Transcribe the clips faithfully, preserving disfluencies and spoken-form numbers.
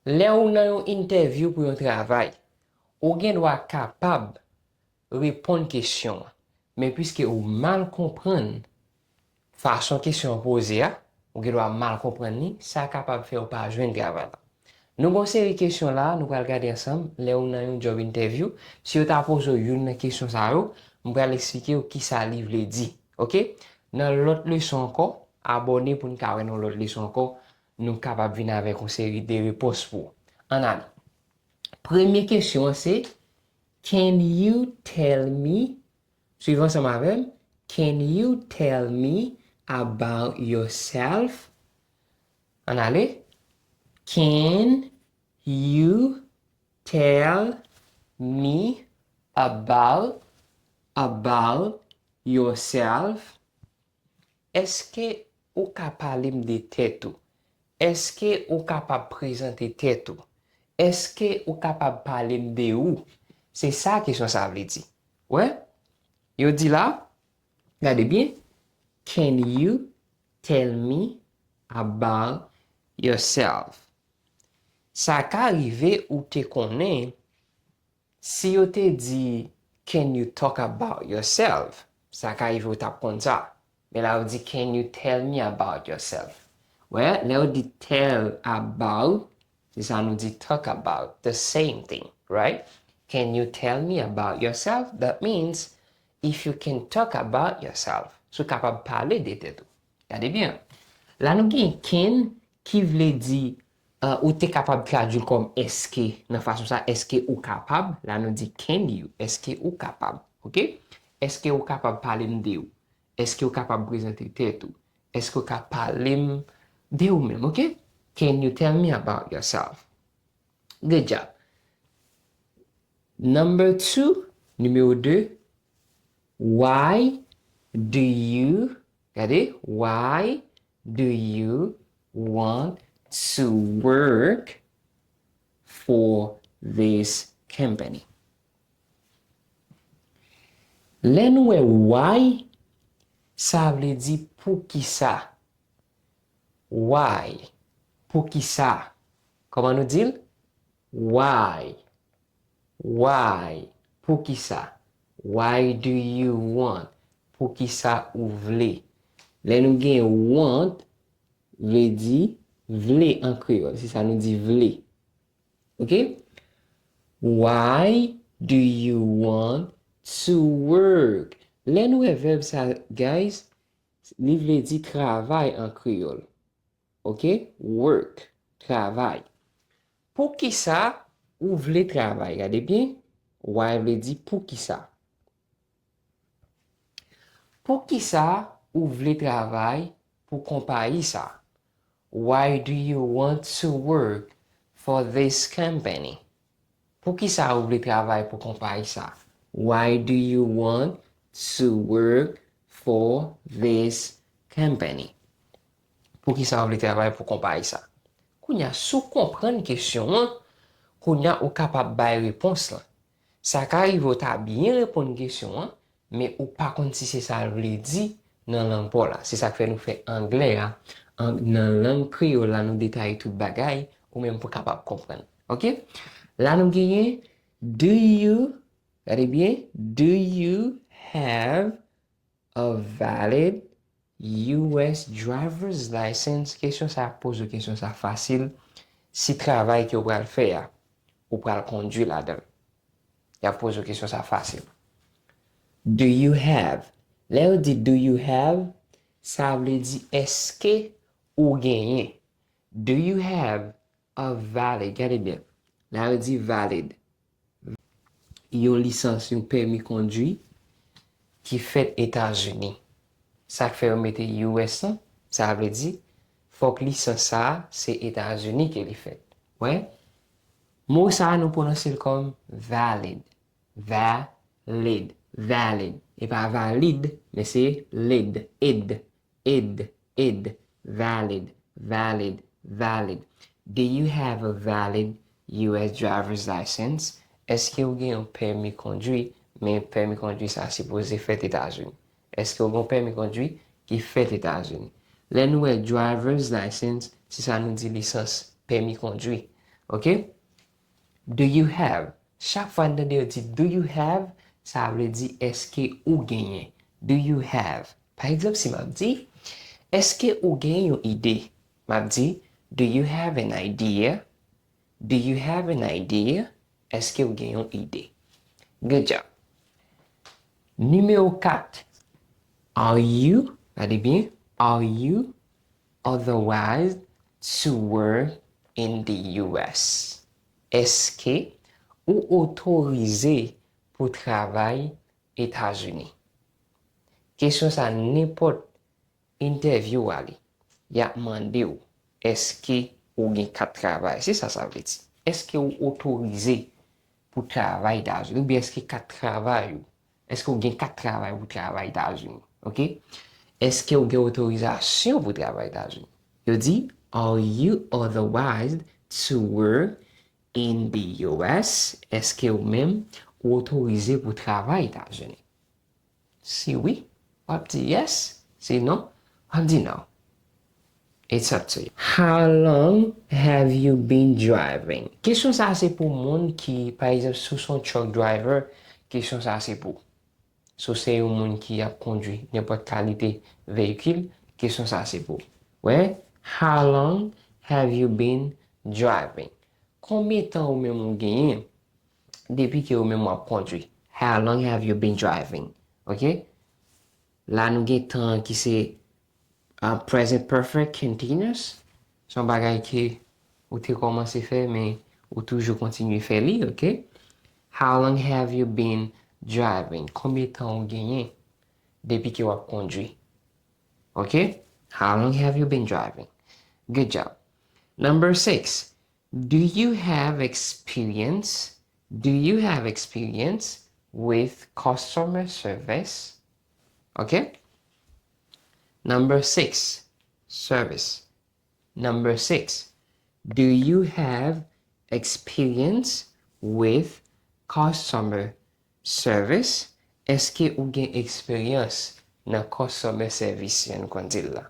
Lè ou nan yon entèvyou pou yon travay, ou gen dwa kapab reponn kesyon an. Men piske ou mal konprann fason kesyon an poze a, ou gen dwa mal konprann li, sa kapab fè ou pa jwenn travay la. Nou gen yon seri kesyon la, nou pral gade ansanm, lè ou nan yon job interview, si yo ta poze w youn nan kesyon sa yo, m pral eksplike w kisa li vle di. Oke? Nan lòt leson ankò, abòne pou n ka wè nan lòt leson ankò, nou kapab vin avèk yon seri de repons pou ou. Ann ale. Premye kesyon an se, Can you tell me, swiv ansanm avè m, Can you tell me about yourself? Ann ale. Can you tell me about, about yourself? Èske ou ka pale m de tèt ou? Èske ou kapab prezante tèt ou? Èske ou kapab pale m de ou? Se sa kesyon sa vle di. Wè? Yo di la, gade byen, Can you tell me about yourself? Sa ka rive ou te konnen si yo te di, Can you talk about yourself? Sa ka rive ou t ap konn sa. Men la yo di, Can you tell me about yourself? Wè, lè yo di tell about, se sa nou di talk about, the same thing, right? Can you tell me about yourself? That means, if you can talk about yourself, si w kapab pale de tèt ou. Gade byen. La nou gen can ki vle di, uh, ou te kapab tradui l kòm èske, nan fason sa, èske ou kapab? La nou di can you, èske ou kapab? Oke? Èske ou kapab pale m de ou? Èske ou kapab prezante tèt ou? Èske ou ka pale m de ou menm? Oke? Can you tell me about yourself? Good job. Number two, nimewo de, why do you, gade, why do you want to work for this company? Lè nou wè why, sa vle di poukisa. Why? Poukisa? Kòman nou di l? Why? Why? Poukisa? Why do you want? Poukisa ou vle? Lè nou gen want, vle di vle an kreyòl. Se sa nou di vle. Oke? Why do you want to work? Lè nou wè vèb sa, guys, li vle di travay an kreyòl. Oke? Work, travay. Poukisa ou vle travay? Gade byen, why vle di poukisa. Poukisa ou vle travay pou konpayi sa? Why do you want to work for this company? Poukisa ou vle travay pou konpayi sa? Why do you want to work for this company? Poukisa ou vle travay pou konpayi sa? Kounye a, si w konprann kesyon an, kounye a ou kapab bay repons lan. Sa ka rive w ta byen reponn kesyon an, men ou pa konn si se sa l vle di nan lang pa w la. Se sa k fè nou fè anglè a, an, nan lang kreyòl la, nou detaye tout bagay, ou menm pou w kapab konprann. Oke? La nou genyen, do you, gade byen, do you have a valid U S driver's license? Kesyon sa ap poze w kesyon sa fasil. Si travay ke w pral fè a, ou pral kondui ladan l. Y ap poze w kesyon sa fasil. Do you have? Lè yo di do you have, sa vle di èske ou genyen. Do you have a valid? Gade byen. La yo di valid. Yon lisans, yon pèmi kondui ki fèt Etazini. Sa k fè yo mete U S lan, sa vle di, fòk lisans sa a, se Etazini ke li fèt. Wè? Mo sa a, nou pwononse l kòm valid. Valid. Valid. E pa valid, men se lid. Id. Id. Id. Valid. Valid. Valid. Do you have a valid U S driver's license? Èske ou gen yon pèmi kondui? Men pèmi kondui sa sipoze fèt Etazini. Èske ou gen yon pèmi kondui ki fèt Etazini? Lè nou wè driver's license, se sa nou di lisans pèmi kondui. Ok? Do you have? Chak fwa n tande yo di do you have, sa vle di èske ou genyen? Do you have? Pa egzanp, si m ap di, èske ou gen yon ide? M ap di, do you have an idea? Do you have an idea? Èske ou gen yon ide? Good job. Nimewo kat. Are you, gade byen, are you authorized to work in the U S? Èske ou otorize pou travay Etazini? Kesyon sa, nenpòt entèvyou w ale, y ap mande w, èske ou gen kat travay? Se sa sa vle di. Èske ou otorize pou travay Etazini? Oubyen èske kat travay ou, èske ou gen kat travay pou travay Etazini? Ok? Èske ou gen otorizasyon pou travay Etazini? Yo di, are you authorized to work in the U S? Èske ou menm ou otorize pou travay Etazini? Si wi, w ap di yes. Si non, w ap di no. It's up to you. How long have you been driving? Kesyon sa se pou moun ki, pa egzanp, si w se yon truck driver, kesyon sa se pou. Si w se yon moun ki ap kondwi nenpòt kalite veyikil, kesyon sa se pou. Wè, how long have you been driving? Konbyen tan ou menm ou genyen depi ke ou menm w ap kondwi? How long have you been driving? Ok? La nou gen tan ki se uh, present perfect continuous. Se yon bagay ke ou te kòmanse fè, men ou toujou kontinye fè li, ok? How long have you been driving? Konbyen tan ou genyen depi ke w ap kondwi? Ok? How long have you been driving? Good job. Number six. Do you have experience? Do you have experience with customer service? Ok? Number six, service. Number six, do you have experience with customer service? Èske ou gen eksperyans nan customer service, jan nou konn di l la?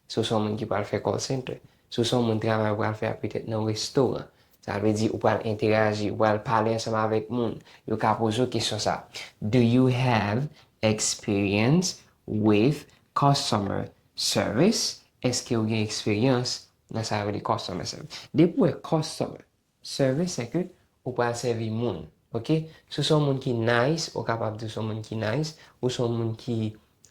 Si w se yon moun ki pral fè call center, si w se yon moun travay ou pral fè a petèt nan restoran, sa vle di ou pral enteraji, ou pral pale ansanm avèk moun, yo ka poze w kesyon sa. Do you have experience with customer service? Èske ou gen eksperyans nan sa yo rele customer service? Depi w wè customer service, se ke ou pral sèvi moun, ok? Si w se yon moun ki nice, ou kapab di w se yon moun ki nice, ou se yon moun ki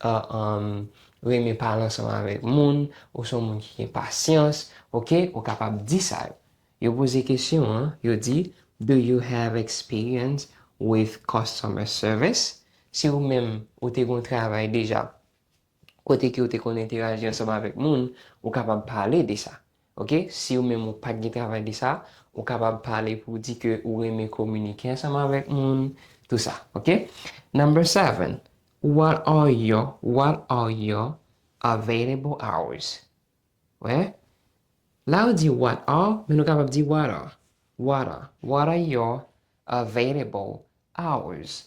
uh, um, renmen pale ansanm avèk moun, ou se yon moun ki gen pasyans, ok? Ou kapab di sa yo. Yo poze kesyon an, yo di, do you have experience with customer service? Si ou menm, ou te gen yon travay deja, kote ke ou te konn enteraji ansanm avèk moun, ou kapab pale de sa. Ok? Si ou menm ou pa t gen travay de sa, ou kapab pale pou w di ke ou renmen kominike ansanm avèk moun, tou sa. Ok? Number seven, what are your, what are your available hours? Wè? La ou di what are, men nou kapab di what are. What are. What are your available hours?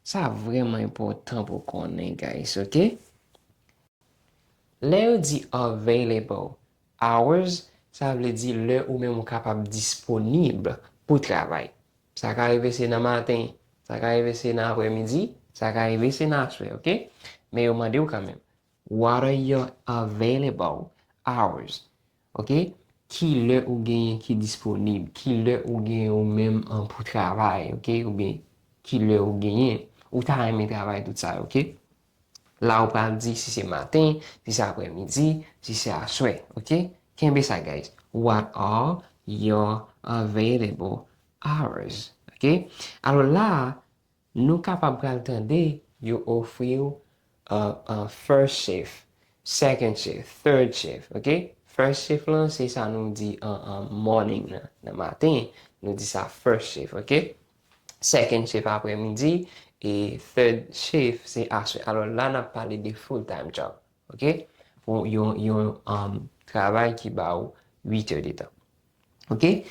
Sa vrèman enpòtan pou konnen, guys, ok? Lè yo di available hours, sa vle di lè ou menm ou kapab disponib pou travay. Sa ka rive se nan maten, sa ka rive se nan aprèmidi, sa ka rive se nan aswè, ok? Men yo mande w kanmenm. What are your available hours? Ok? Ki lè ou genyen ki disponib? Ki lè ou genyen ou menm an pou travay, ok? Oubyen ki lè ou genyen? Ou ta renmen travay tout sa, ok? La ou pral di si se maten, si se aprèmidi, si se aswè, ok? Kenbe sa, guys. What are your available hours? Ok? Alò la, nou kapab pral tande yo ofri w uh, uh, first shift, second shift, third shift, ok? First shift lan se sa nou di an uh, uh, morning nan, nan maten, nou di sa first shift, ok? Second shift aprèmidi, e third shift se aswè. Alò la n ap pale de full time job, ok? Pou yon, yon um, travay ki ba ou uit è de tan. Ok?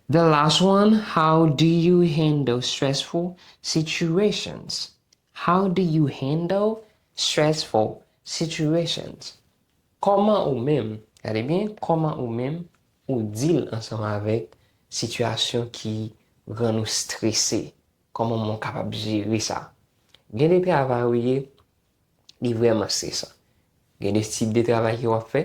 The last one, how do you handle stressful situations? How do you handle stressful situations? Kòman ou menm, gade byen, kòman ou menm ou deal ansanm avèk sitiyasyon ki rann ou strese. Kòman w kapab jere sa? Gen de travay ou ye, li vrèman stresan. Gen de tip de travay ke w ap fè,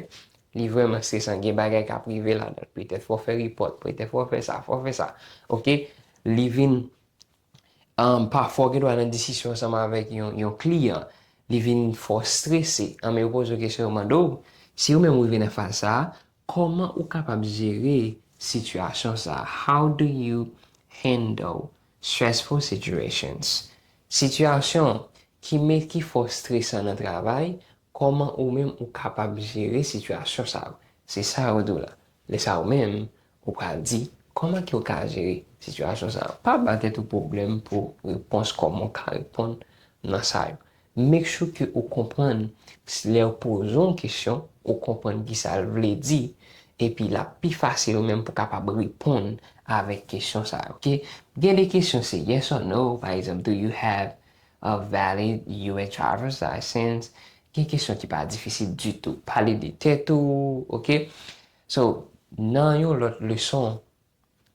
li vrèman stresan. Gen bagay k ap rive ladan l. Petèt fò w fè repòt, petèt fò w fè sa, fò w fè sa. Oke? Li vin, um, pafwa w gen dwa nan diskisyon ansanm avèk yon, yon kliyan. Li vin fò w strese. Anben yo poze w kesyon, yo mande w, si ou menm ou rive nan faz sa a, kòman ou kapab jere sitiyasyon sa a? How do you handle stressful situations? Sitiyasyon ki met ki fò stresan nan travay, kòman ou menm ou kapab jere sitiyasyon sa yo? Se sa yo di w la. Lè sa ou menm, ou pral di, kòman ke w ka jere sitiyasyon sa yo? Pa ba tèt ou pwoblèm pou repons, kòman w ka reponn nan sa yo. Make sure ke ou konprann, lè yo poze w yon kesyon, ou konprann kisa l vle di, epi l ap pi fasil ou menm pou kapab reponn avèk kesyon sa yo, oke? Gen de kesyon se yes or no, pa egzanp, do you have a valid U S driver's license? Gen kesyon ki pa difisil ditou. Pale de tèt ou, oke? So, nan yon lòt leson,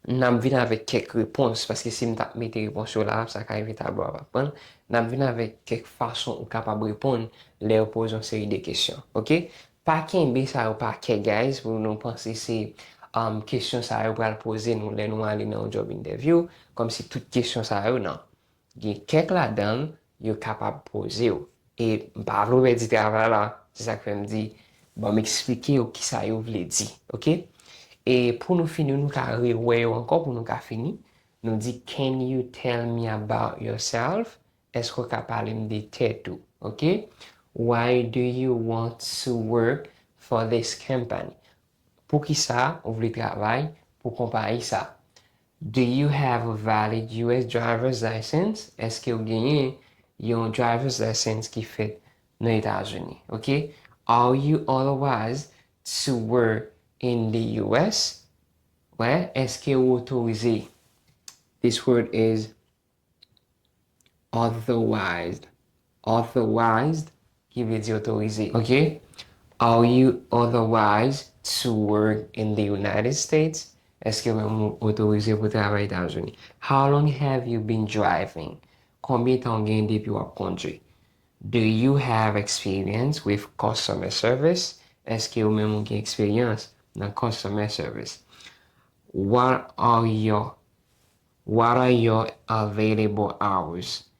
n ap vin avèk kèk repons, paske si m t ap mete repons yo la, sa ka rive tablo a pa pran. N ap vin avèk kèk fason ou kapab reponn lè yo poze yon seri de kesyon, oke? Pa kenbe sa yo pa kè, guys, pou nou panse se, um, kesyon sa yo pral poze nou lè nou ale nan yon job interview, kòmsi tout kesyon sa yo, non. Gen kèk ladan l, yo kapab poze w. E m pa vle w pèdi travay la, se sa k fè m di, ban m eksplike w kisa yo vle di, oke? E pou nou fini, nou ka rewè yo ankò pou nou ka fini. Nou di, can you tell me about yourself? Èske w ka pale m de tèt ou? Oke? Why do you want to work for this company? Poukisa ou vle travay pou konpayi sa? Do you have a valid U S driver's license? Èske w genyen yon driver's license ki fèt nan Etazini? Oke? Are you authorized to work in the U S? Wè, èske w otorize? This word is authorized. Authorized, ki vle di otorize. Oke? Are you authorized to work in the United States? Èske w menm ou otorize pou travay Etazini? How long have you been driving? Konbyen tan w gen depi w ap kondwi? Do you have experience with customer service? Èske ou menm ou gen eksperyans nan customer service? What are your, what are your available hours?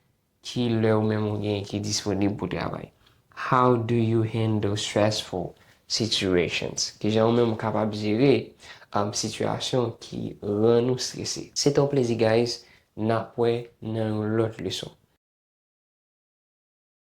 Ki lè ou menm ou gen ki disponib pou travay? How do you handle stressful situations? Kijan ou menm ou kapab jere, um, sitiyasyon ki rann ou strese? Se te yon plezi, guys. N ap wè nan yon lòt leson.